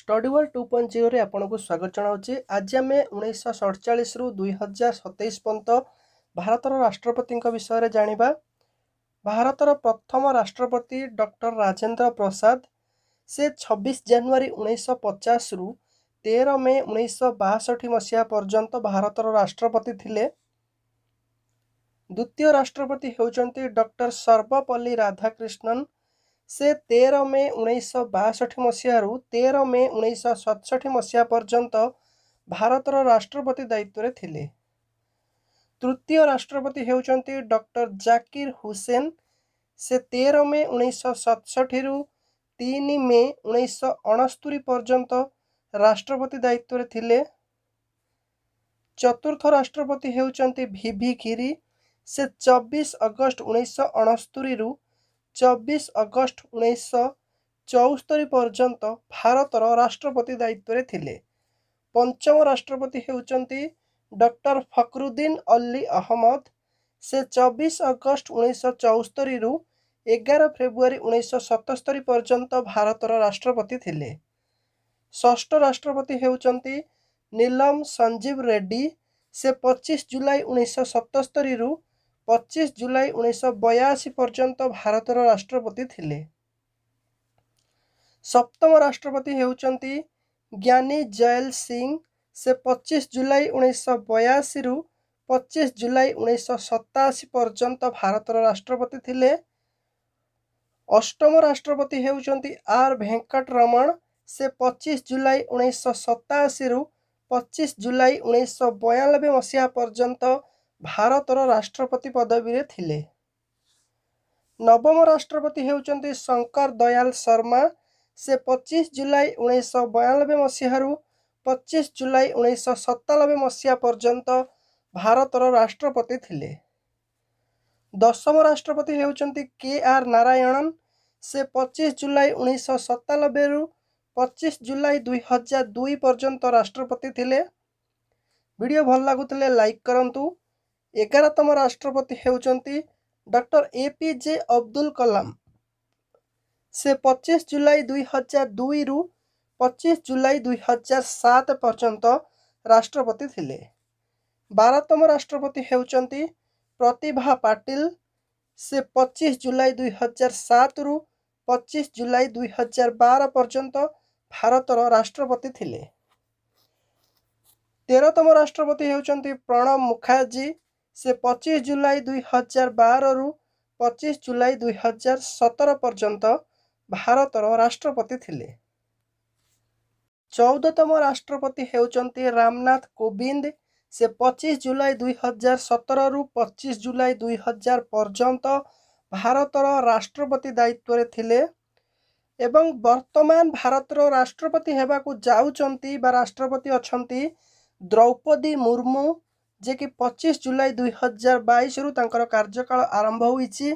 Study world 2.0ରେ ଆପଣଙ୍କୁ ସ୍ୱାଗତ ଜଣାଉଛି। ଆଜି ଆମେ 1947ରୁ 2027 ପର୍ଯ୍ୟନ୍ତ ଭାରତର ରାଷ୍ଟ୍ରପତିଙ୍କ ବିଷୟରେ ଜାଣିବା। ଭାରତର ପ୍ରଥମ ରାଷ୍ଟ୍ରପତି ଡକ୍ଟର ରାଜେନ୍ଦ୍ର ପ୍ରସାଦ। ସେ 26 ଜାନୁଆରୀ 1950ରୁ 13 ମେ 1962 ମସିହା ପର୍ଯ୍ୟନ୍ତ ଭାରତର ରାଷ୍ଟ୍ରପତି ଥିଲେ। ଦ୍ୱିତୀୟ ରାଷ୍ଟ୍ରପତି ହେଉଛନ୍ତି ଡକ୍ଟର ସର୍ବପଲ୍ଲୀ ରାଧାକ୍ରିଷ୍ଣନ। ସେ 13 ମେ 1962 ମସିହାରୁ 13 ମେ 1967 ମସିହା ପର୍ଯ୍ୟନ୍ତ ଭାରତର ରାଷ୍ଟ୍ରପତି ଦାୟିତ୍ୱରେ ଥିଲେ। ତୃତୀୟ ରାଷ୍ଟ୍ରପତି ହେଉଛନ୍ତି ଡକ୍ଟର ଜାକିର ହୁସେନ। ସେ 13 ମେ 1967ରୁ 3 ମେ 1969 ପର୍ଯ୍ୟନ୍ତ ରାଷ୍ଟ୍ରପତି ଦାୟିତ୍ୱରେ ଥିଲେ। ଚତୁର୍ଥ ରାଷ୍ଟ୍ରପତି ହେଉଛନ୍ତି ଭି ଭି ଗିରି। ସେ 24 ଅଗଷ୍ଟ 1969ରୁ 24 ଅଗଷ୍ଟ 1974 ପର୍ଯ୍ୟନ୍ତ ଭାରତର ରାଷ୍ଟ୍ରପତି ଦାୟିତ୍ୱରେ ଥିଲେ। ପଞ୍ଚମ ରାଷ୍ଟ୍ରପତି ହେଉଛନ୍ତି ଡକ୍ଟର ଫକରୁଦ୍ଦିନ ଅଲ୍ଲୀ ଅହମ୍ମଦ। ସେ 24 ଅଗଷ୍ଟ 1974ରୁ 11 ଫେବୃଆରୀ 1977 ପର୍ଯ୍ୟନ୍ତ ଭାରତର ରାଷ୍ଟ୍ରପତି ଥିଲେ। ଷଷ୍ଠ ରାଷ୍ଟ୍ରପତି ହେଉଛନ୍ତି ନୀଲମ ସଞ୍ଜୀବ ରେଡ୍ଡି। ସେ 25 ଜୁଲାଇ 1977ରୁ 25 ଜୁଲାଇ 1982 ପର୍ଯ୍ୟନ୍ତ ଭାରତର ରାଷ୍ଟ୍ରପତି ଥିଲେ। ସପ୍ତମ ରାଷ୍ଟ୍ରପତି ହେଉଛନ୍ତି ଜ୍ଞାନୀ ଜୈଲ ସିଂ। ସେ 25 ଜୁଲାଇ 1982ରୁ 25 ଜୁଲାଇ 1987 ପର୍ଯ୍ୟନ୍ତ ଭାରତର ରାଷ୍ଟ୍ରପତି ଥିଲେ। ଅଷ୍ଟମ ରାଷ୍ଟ୍ରପତି ହେଉଛନ୍ତି ଆର୍ ଭେଙ୍କଟ ରମଣ। ସେ 25 ଜୁଲାଇ 1987ରୁ 25 ଜୁଲାଇ 1992 ମସିହା ପର୍ଯ୍ୟନ୍ତ ଭାରତର ରାଷ୍ଟ୍ରପତି ପଦବୀରେ ଥିଲେ। ନବମ ରାଷ୍ଟ୍ରପତି ହେଉଛନ୍ତି ଶଙ୍କର ଦୟାଲ ଶର୍ମା। ସେ 25 ଜୁଲାଇ 1992 ମସିହାରୁ 25 ଜୁଲାଇ 1997 ମସିହା ପର୍ଯ୍ୟନ୍ତ ଭାରତର ରାଷ୍ଟ୍ରପତି ଥିଲେ। ଦଶମ ରାଷ୍ଟ୍ରପତି ହେଉଛନ୍ତି କେ ଆର୍ ନାରାୟଣନ। ସେ 25 ଜୁଲାଇ 1997ରୁ 25 ଜୁଲାଇ 2002 ପର୍ଯ୍ୟନ୍ତ ରାଷ୍ଟ୍ରପତି ଥିଲେ। ଭିଡ଼ିଓ ଭଲ ଲାଗୁଥିଲେ ଲାଇକ୍ କରନ୍ତୁ। 11ତମ ରାଷ୍ଟ୍ରପତି ହେଉଛନ୍ତି ଡକ୍ଟର ଏ.ପି.ଜେ. ଅବଦୁଲ କଲାମ। ସେ 25 ଜୁଲାଇ 2002ରୁ 25 ଜୁଲାଇ 2007 ପର୍ଯ୍ୟନ୍ତ ରାଷ୍ଟ୍ରପତି ଥିଲେ। 12ତମ ରାଷ୍ଟ୍ରପତି ହେଉଛନ୍ତି ପ୍ରତିଭା ପାଟିଲ। ସେ 25 ଜୁଲାଇ 2007ରୁ 25 ଜୁଲାଇ 2012 ପର୍ଯ୍ୟନ୍ତ ଭାରତର ରାଷ୍ଟ୍ରପତି ଥିଲେ। 13ତମ ରାଷ୍ଟ୍ରପତି ହେଉଛନ୍ତି ପ୍ରଣବ ମୁଖାର୍ଜୀ। ସେ 25 ଜୁଲାଇ 2012ରୁ 25 ଜୁଲାଇ 2017 ପର୍ଯ୍ୟନ୍ତ ଭାରତର ରାଷ୍ଟ୍ରପତି ଥିଲେ। 14ତମ ରାଷ୍ଟ୍ରପତି ହେଉଛନ୍ତି ରାମନାଥ କୋବିନ୍ଦ। ସେ 25 ଜୁଲାଇ 2017ରୁ 25 ଜୁଲାଇ 2000 ପର୍ଯ୍ୟନ୍ତ ଭାରତର ରାଷ୍ଟ୍ରପତି ଦାୟିତ୍ୱରେ ଥିଲେ ଏବଂ ବର୍ତ୍ତମାନ ଭାରତର ରାଷ୍ଟ୍ରପତି ହେବାକୁ ଯାଉଛନ୍ତି ବା ରାଷ୍ଟ୍ରପତି ଅଛନ୍ତି ଦ୍ରୌପଦୀ ମୁର୍ମୁ, ଯିଏକି 25 ଜୁଲାଇ 2022ରୁ ତାଙ୍କର କାର୍ଯ୍ୟକାଳ ଆରମ୍ଭ ହୋଇଛି।